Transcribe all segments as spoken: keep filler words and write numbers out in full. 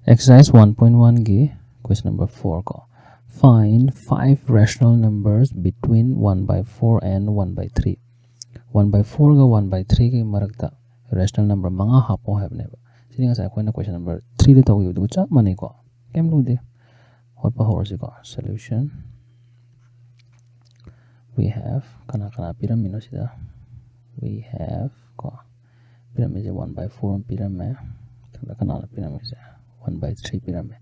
Exercise one point one ꯒꯤ question number four ꯀꯣ, find five rational numbers between one by four and one by three. One by four ꯒ one by three ꯒꯤ ꯃꯔꯛꯇ rational number ꯃꯉꯥ ꯍꯥꯞꯄꯣ ꯍꯥꯏꯕꯅꯦꯕ꯫ ꯁꯤꯗꯤ ꯉꯁꯥꯏ ꯑꯩꯈꯣꯏꯅ question number three ꯗ ꯇꯧꯈꯤꯕꯗꯨꯒ ꯆꯞ ꯃꯥꯟꯅꯩꯀꯣ, ꯀꯩꯝ ꯂꯨꯗꯦ꯫ ꯍꯣꯠꯄ ꯍꯧꯔꯁꯤꯀꯣ꯫ Solution: we have, ꯀꯅꯥ ꯀꯅꯥ ꯄꯤꯔꯝꯃꯤꯅꯣ ꯁꯤꯗ? We have ꯀꯣ, ꯄꯤꯔꯝꯃꯤꯁꯦ one by four ꯑꯃ ꯄꯤꯔꯝꯃꯦ꯫ ꯃꯊꯪꯗ ꯀꯅꯥꯅ ꯄꯤꯔꯝꯃꯤꯁꯦ? One by three ꯄꯤꯔꯝꯃꯦ꯫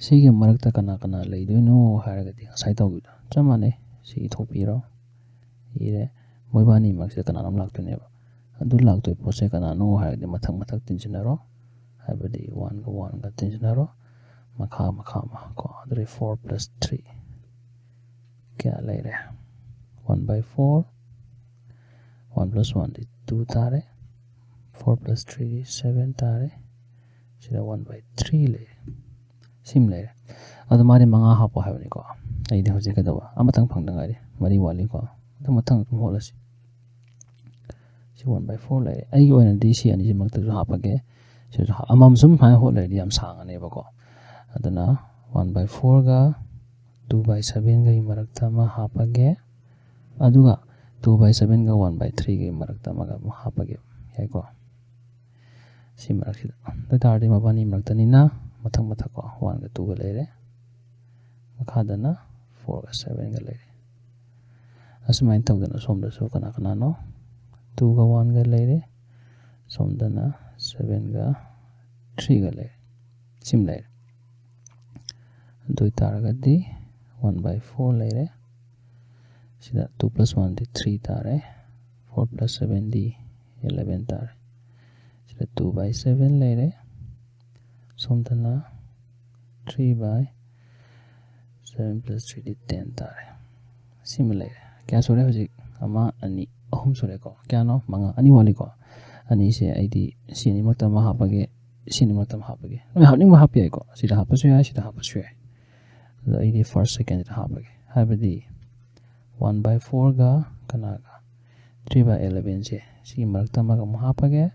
ꯁꯤꯒꯤ ꯃꯔꯛꯇ ꯀꯅꯥ ꯀꯅꯥ ꯂꯩꯗꯣꯏꯅꯣ ꯍꯥꯏꯔꯒꯗꯤ ꯉꯁꯥꯏ ꯇꯧꯈꯤꯕꯗꯣ ꯆꯞ ꯃꯥꯟꯅꯩ꯫ ꯁꯤ ꯏꯊꯣꯛꯄꯤꯔꯣ꯫ ꯏꯔꯦ꯫ ꯃꯣꯏꯕꯥꯅꯤ ꯃꯔꯛꯁꯤꯗ ꯀꯅꯥꯅꯣꯝ ꯂꯥꯛꯇꯣꯏꯅꯦꯕ꯫ ꯑꯗꯨ ꯂꯥꯛꯇꯣꯏ ꯄꯣꯠꯁꯦ ꯀꯅꯥꯅꯣ ꯍꯥꯏꯔꯗꯤ ꯃꯊꯛ ꯃꯊꯛ ꯇꯤꯟꯁꯤꯟꯅꯔꯣ꯫ ꯍꯥꯏꯕꯗꯤ one ꯒ one ꯒ ꯇꯤꯟꯁꯤꯟꯅꯔꯣ꯫ ꯃꯈꯥ ꯃꯈꯥ ꯑꯃ ꯀꯣ꯫ ꯑꯗꯨꯗꯤ four plus three ꯀꯌꯥ ꯂꯩꯔꯦ? One by four꯫ One plus one D two ꯇꯥꯔꯦ꯫ Four plus three ꯗꯤ seven ꯇꯥꯔꯦ꯫ ꯁꯤꯗ one by three ꯂꯩꯔꯦ꯫ ꯁꯤꯃ ꯂꯩꯔꯦ꯫ ꯑꯗꯣ ꯃꯥꯗꯤ ꯃꯉꯥ ꯍꯥꯞꯄꯣ ꯍꯥꯏꯕꯅꯤꯀꯣ꯫ ꯑꯩꯗꯤ ꯍꯧꯖꯤꯛ ꯀꯩꯗꯧꯕ? ꯑꯃꯇꯪ ꯐꯪꯗ ꯉꯥꯏꯔꯤ꯫ ꯃꯔꯤ ꯋꯥꯠꯂꯤꯀꯣ꯫ ꯑꯗꯨ ꯃꯊꯪ ꯑꯗꯨꯝ ꯍꯣꯠꯂꯁꯤ꯫ ꯁꯤ one by four ꯂꯩꯔꯦ꯫ ꯑꯩꯒꯤ ꯑꯣꯏꯅꯗꯤ ꯁꯤ ꯑꯅꯤꯁꯤꯃꯛꯇꯁꯨ ꯍꯥꯞꯄꯒꯦ꯫ ꯁꯤꯁꯨ ꯍꯥ-, ꯑꯃꯃꯝ ꯁꯨꯝ ꯁꯨꯃꯥꯏꯅ ꯍꯣꯠ ꯂꯩꯔꯗꯤ ꯌꯥꯝ ꯁꯥꯡꯉꯅꯦꯕꯀꯣ꯫ ꯑꯗꯨꯅ one by four ꯒ two by seven ꯒꯒꯤ ꯃꯔꯛꯇ ꯑꯃ ꯍꯥꯞꯄꯒꯦ꯫ ꯑꯗꯨꯒ two by seven ꯒ one by three ꯒꯒꯤ ꯃꯔꯛꯇ ꯑꯃꯒ ꯑꯃꯨꯛ ꯍꯥꯞꯄꯒꯦ꯫ ꯌꯥꯏꯀꯣ? ꯁꯤ ꯃꯔꯛꯁꯤꯗ꯫ ꯑꯗꯨ ꯑꯣꯏ ꯇꯥꯔꯗꯤ ꯃꯕꯥꯅꯤ ꯃꯔꯛꯇꯅꯤꯅ ꯃꯊꯪ ꯃꯊꯛ ꯀꯣ, one ꯒ two ꯒ ꯂꯩꯔꯦ꯫ ꯃꯈꯥꯗꯅ four ꯒ seven ꯒ ꯂꯩꯔꯦ꯫ ꯑꯁꯨꯃꯥꯏꯅ ꯇꯧꯗꯅ ꯁꯣꯝꯗꯁꯨ ꯀꯅꯥ ꯀꯅꯥꯅꯣ? Two ꯒ one ꯒ ꯂꯩꯔꯦ꯫ ꯁꯣꯝꯗꯅ seven ꯒ three ꯒ ꯂꯩꯔꯦ꯫ ꯁꯤꯃ ꯂꯩꯔꯦ꯫ ꯑꯗꯨ ꯑꯣꯏ ꯇꯥꯔꯒꯗꯤ one by four ꯂꯩꯔꯦ꯫ ꯁꯤꯗ two plus one ꯗꯤ three ꯇꯥꯔꯦ꯫ Four plus seven ꯗꯤ eleven ꯇꯥꯔꯦ꯫ ꯁꯤꯗ two by seven ꯂꯩꯔꯦ꯫ ꯁꯣꯝꯗꯅ three by seven plus three D ten ꯇꯥꯔꯦ꯫ ꯁꯤꯃ ꯂꯩꯔꯦ꯫ ꯀꯌꯥ ꯁꯨꯔꯦ ꯍꯧꯖꯤꯛ? ꯑꯃ, ꯑꯅꯤ, ꯑꯍꯨꯝ ꯁꯨꯔꯦꯀꯣ꯫ ꯀꯌꯥꯅꯣ? ꯃꯉꯥ꯫ ꯑꯅꯤ ꯋꯥꯠꯂꯤꯀꯣ꯫ ꯑꯅꯤꯁꯦ ꯑꯩꯗꯤ ꯁꯤ ꯑꯅꯤꯃꯛꯇ ꯑꯃ ꯍꯥꯞꯄꯒꯦ, ꯁꯤ ꯑꯅꯤꯃꯛꯇ ꯑꯃ ꯍꯥꯞꯄꯒꯦ꯫ ꯅꯣꯏ ꯍꯥꯞꯅꯤꯡꯕ ꯍꯥꯞꯄ ꯌꯥꯏꯀꯣ꯫ ꯁꯤꯗ ꯍꯥꯞꯄꯁꯨ ꯌꯥꯏ, ꯁꯤꯗ ꯍꯥꯞꯄꯁꯨ ꯌꯥꯏ꯫ ꯑꯗꯣ ꯑꯩꯗꯤ first, second ꯁꯤꯗ ꯍꯥꯞꯄꯒꯦ꯫ ꯍꯥꯏꯕꯗꯤ one by four ꯒ ꯀꯅꯥꯒ? Three by eleven ꯁꯦ꯫ ꯁꯤꯒꯤ ꯃꯔꯛꯇ ꯑꯃꯒ ꯑꯃꯨꯛ ꯍꯥꯞꯄꯒꯦ꯫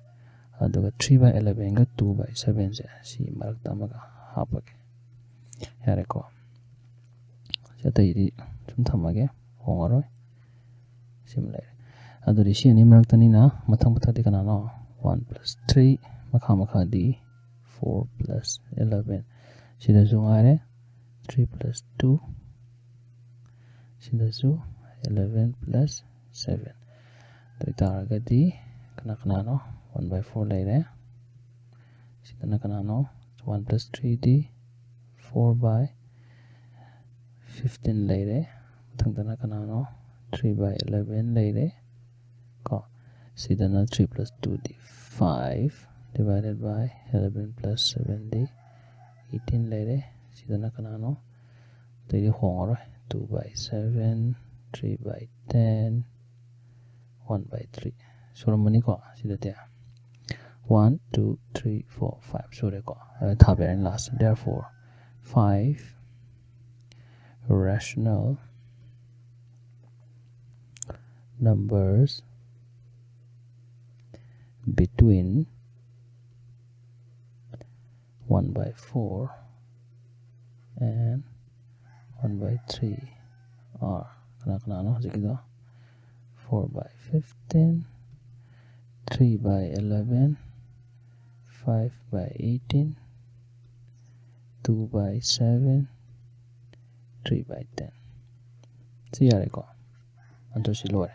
ꯑꯗꯨꯒ three by elevenꯒ two by sevenꯁꯦ ꯁꯤ ꯃꯔꯛꯇ ꯑꯃꯒ ꯍꯥꯞꯄꯒꯦ꯫ ꯌꯥꯔꯦꯀꯣ? ꯁꯤ ꯑꯇꯩꯗꯤ ꯁꯨꯝ ꯊꯝꯃꯒꯦ, ꯍꯣꯡꯉꯔꯣꯏ꯫ ꯁꯤꯃ ꯂꯩꯔꯦ꯫ ꯑꯗꯨꯗꯤ ꯁꯤ ꯑꯅꯤ ꯃꯔꯛꯇꯅꯤꯅ ꯃꯊꯪ ꯃꯊꯪꯗꯤ ꯀꯅꯥꯅꯣ? One plus three, ꯃꯈꯥ ꯃꯈꯥꯗꯤ four plus eleven꯫ ꯁꯤꯗꯁꯨ ꯉꯥꯏꯔꯦ, three plus two, ꯁꯤꯗꯁꯨ eleven plus seven꯫ ꯑꯗꯨ ꯑꯣꯏꯇꯥꯔꯒꯗꯤ ꯀꯅꯥ ꯀꯅꯥꯅꯣ? One by four ꯂꯩꯔꯦ꯫ ꯁꯤꯗꯅ ꯀꯅꯥꯅꯣ? One plus threeꯗꯤ four by fifteen ꯂꯩꯔꯦ꯫ ꯃꯊꯪꯗꯅ ꯀꯅꯥꯅꯣ? Three by eleven ꯂꯩꯔꯦ ꯀꯣ꯫ ꯁꯤꯗꯅ three plus twoꯗꯤ five divided by eleven plus sevenꯗꯤ eighteen ꯂꯩꯔꯦ꯫ ꯁꯤꯗꯅ ꯀꯅꯥꯅꯣ? ꯑꯇꯩꯗꯤ ꯍꯣꯡꯉꯔꯣꯏ꯫ Two by seven, three by ten, one by three ꯁꯨꯔꯝꯃꯅꯤꯀꯣ ꯁꯤꯗꯗꯤ꯫ One, two, three, four, five ꯁꯨꯔꯦꯀꯣ꯫ ꯑꯗ ꯊꯥꯕꯤꯔꯅꯤ last꯫ Therefore, five rational numbers between one by four and one by three are, ꯀꯅꯥ ꯀꯅꯥꯅꯣ ꯍꯧꯖꯤꯛꯀꯤꯗꯣ? Four by fifteen, three by eleven, five by eighteen, two by seven, three by ten꯫ ꯁꯤ ꯌꯥꯔꯦꯀꯣ? ꯑꯗꯨ ꯁꯤ ꯂꯣꯏꯔꯦ꯫